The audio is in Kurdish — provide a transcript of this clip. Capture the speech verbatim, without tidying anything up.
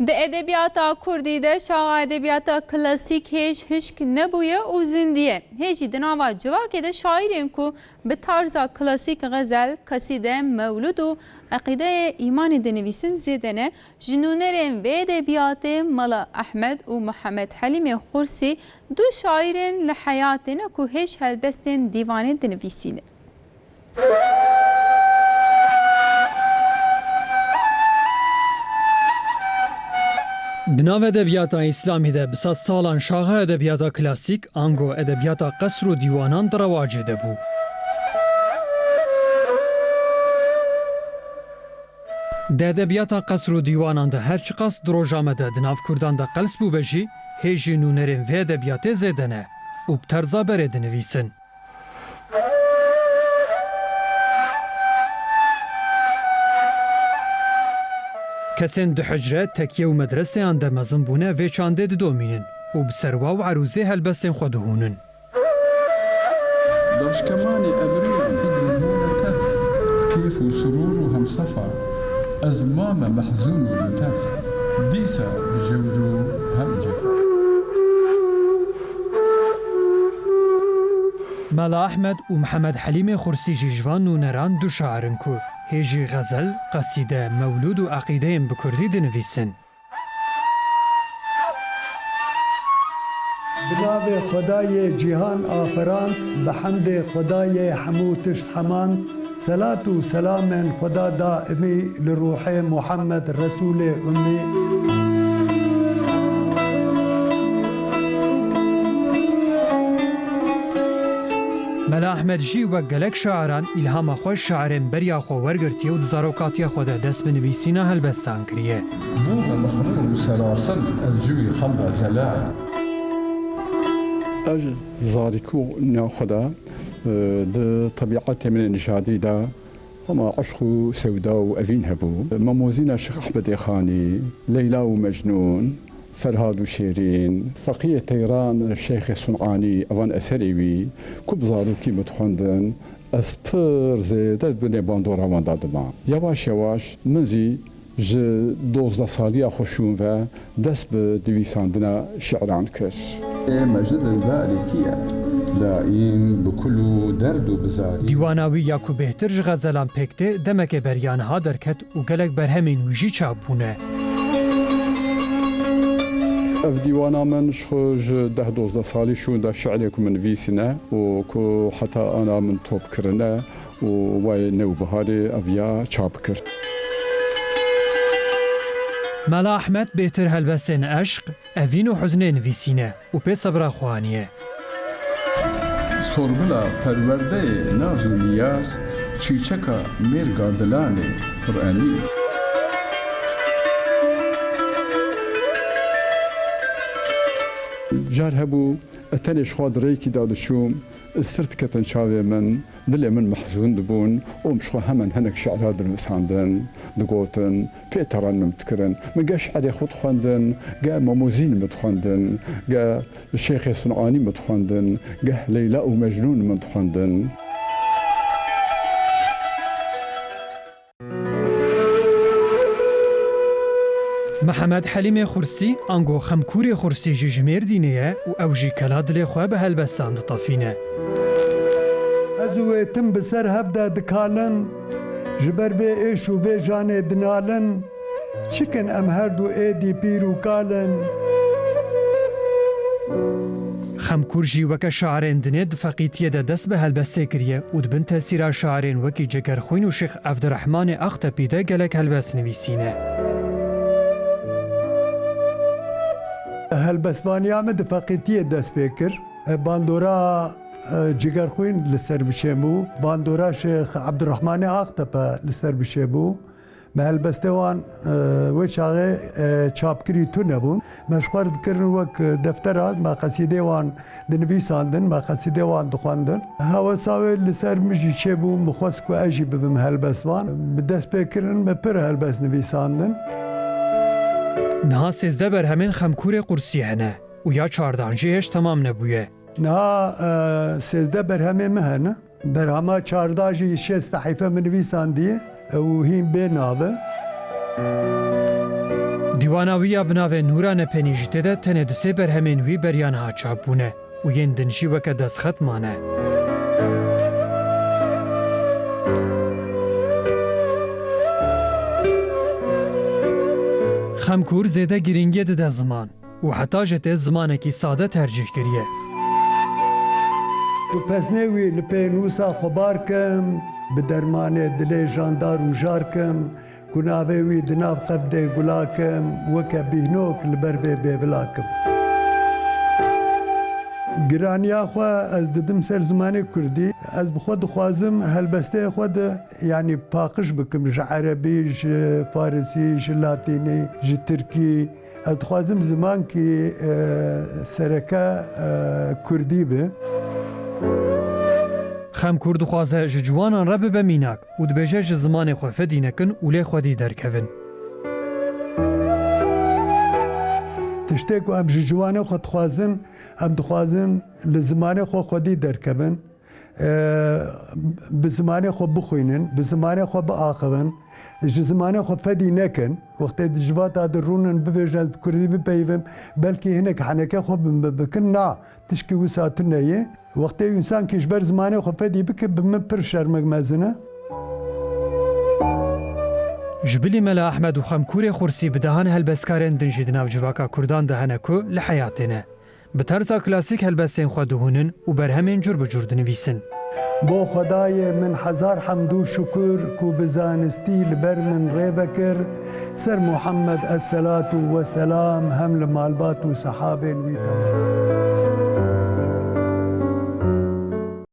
Di edebiyata kurdî de çaxa edebiyata klasîk hêj hişk nebûye û zindiye. Hêjî di nava civakê de şaîrên ku bi tarza klasîk xezel, qesîde, mewlûd û eqîdeyê îmanê dinivîsin zêde ne. Ji nûnerên vê edebiyatê Mela Ehmed û Mihemed Helîmê Xursî du şaîrên li heyatê ne ku hêj helbestên dîvanê dinivîsîne. Di nav edebiyata îslamî de bi sedsalan şaxa edebiyata klasîk, ango edebiyata qesr û dîwanan di rewacê de bû. Di edebiyata qesr û dîwanan de her çiqas di roja me de di nav kurdan de qels bûbe jî, hê jî nûnerên vê edebiyatê zêde ne û bi terza berê dinivîsin. Kesên di hucre, tekiye û medreseyan de mezin bûne vê çandê didomînin û bi serwa û erûzê helbestên xwe dihûnin. Daşkemanê ebriyan bûne tev, kêf û surûr û hemsefa, ez mame mehzûn û li tev, dîsa bi jewr û hem cefa. Mela Ehmed û Mihemed Helîmê Xursî jî ji van nûneran du şair in ku hê jî xezel, qesîde, mewlûd û eqîdeyên bi kurdî dinivîsin. Bi navê Xwedayê cîhan aferand, bi hemdê Xwedayê hemû tişt hemand, selat û selamên Xweda daimî li ruhê Muhammed Resûlê Ummî. Mela Ehmed jî wek gelek şairan îlhama xwe şairên beriya xwe wergirtiye û di zarokatiya xwe de dest bi nivîsîna helbestan kiriye. Bûme mexmûr û serasim ez ji wî xemra zelal. Ez zarîkûniya xwe de, e, di tebîetê min ê nijadî de hema eşq û sewda û evîn hebû. Mamozîna Şêx Ehmedê Xanî, Leyla û Mecnûn, Ferhad û Şêrîn, Feqiyê Teyran, Şêxê Sun'anî, evan eserê wî, ku bi zarokî min dixwendin, ez pir zêde binê bandora wan de dimam. Yewaş yewaş min zî ji dozdeh saliya xwe şûn ve dest bi nivîsandina şi'ran kir. Ê mecid darîkî ye, daîm bi kul û derd û bizarî. Dîwana wî ya ku bêhtir ji xezelan pêk tê, demeke beriya niha derket û gelek berhemên wî jî çap bûne. Ev dîwana min ji xwe ji deh dozdeh salî şûn de şi'rê ku min nivîsîne û ku heta ana min top kirine û wayê Newbiharê ev ya çap kir. Mela Ehmed bêhtir helbestên eşq, evîn û huznê nivîsîne û pê sebra xwe aniye. Sorgula perwerdeyê naz û niyaz, çîçeka mêrga dilanê pir enî. Car hebû, ez tenê ji xwe di rêkî de diçûm, stir diketin çavê min, dilê min mehzûn dibûn û min ji xwe hemen hinek şi'ra dinivîsandin, digotin, pê terenum dikirin. Min geh şi'rê xwe dixwendin, geh Mamozîn min dixwendin, geh Şêxê Sun'anî min dixwendin, geh Leyla û Mecnûn min dixwendin. Mihemed Helîmê Xursî, ango Xemkûrê Xursî jî ji Mêrdînê ye û ew jî kela dilê xwe bi helbestan ditefîne. Ez û wê tim bi ser hev de dikalin, ji ber vê êş û vê janê dinalin, çikin em her du êdî pîr û kal in. Xemkûr jî weke şairên dinê di feqîtiyê de dest bi helbestê kiriye û di bin tesîra şairên wekî Cegerxwîn û Şêx Evdirehmanê Aqtepî de gelek helbest nivîsîne. Helbestvaniya min di feqîtiyê dest pê kir. Bandora, e, Cigerxwîn li ser bi çêbû. Bandora Şêx Evdirehmanê Aqtepe li ser bi çêbû. Me helbestê wan, e, wê çaxê, e, çapkirî tune bûn. Me ji xwe re dikirin wek deftera, me qesîdê wan dinivîsandin, me qesîdê wan dixwendin. Hewesa wê li ser min jî çêbû, min xwest ku ez jî bibim helbestvan. Bi destpêkirin me pir helbest nivîsandin. Niha sêzdeh berhemên Xemkûrê Qursî hene û ya çardan jî hêj temam nebûye. Niha, e, sêzdeh berhemê min hene. Berhema çarda jî şêst sehîfe min nivîsandiye. Ew hîn bê nav e. Dîwana wî ya bi navê Nûra Nepenî jî tê de tenê du sê berhemên wî beriya niha çap bûne û yên din jî weke destxet mane. Xemkûr zêde girîngiyê dide ziman û heta jî tê zimanekî sade tercîh kiriye. Tu pesnê wî li pê nûsa xwe bar kim, bi dermanê dilê jandar û jar kim, ku navê wî di nav qevdê gula kim, weke bîhnok li ber vê bêvila kim. Giraniya xwe ez didim ser zimanê kurdî. Ez bi xwe dixwazim helbesteyê xwe de, yanî paqij bikim ji erebî, ji farisî, ji latînî, ji tirkî. Ez dixwazim zimankî, e, sereke, e, kurdî be. Xemkûr dixwaze ji ciwanan re bibe mînak û dibêje ji zimanê xwe fedî nekin û lê xwedî derkevin. Tiştê ku em ji ciwanê xwe dixwazin, em dixwazin li zimanê xwe xwedî derkevin. E, bi zimanê xwe bixwînin, bi zimanê xwe biaxivin, ji zimanê xwe fedî nekin. Wextê di civata de rûnin bibêjin, ez bi kurdî bipeyivim, belkî hinek heneke xwe bi min bikin. Na, tişkî wisa tune ye. Wextê însankî ji ber zimanê xwe fedî bike, bi min pir şermek mezin e. Ji bilî Mela Ehmed û Xemkûrê Xursî bi dehan helbestkarên din jî di nav civaka kurdan de hene ku li heyatê ne. Bi terza klasîk helbestên xwe dihûnin û berhemên cur bi cur dinivîsin. Bo Xwedayê min hezar hemd û şukur ku bi zanistî li ber min rê vekir, ser Muhammed esselatu weselam hem li malbat û sehabên wî temam.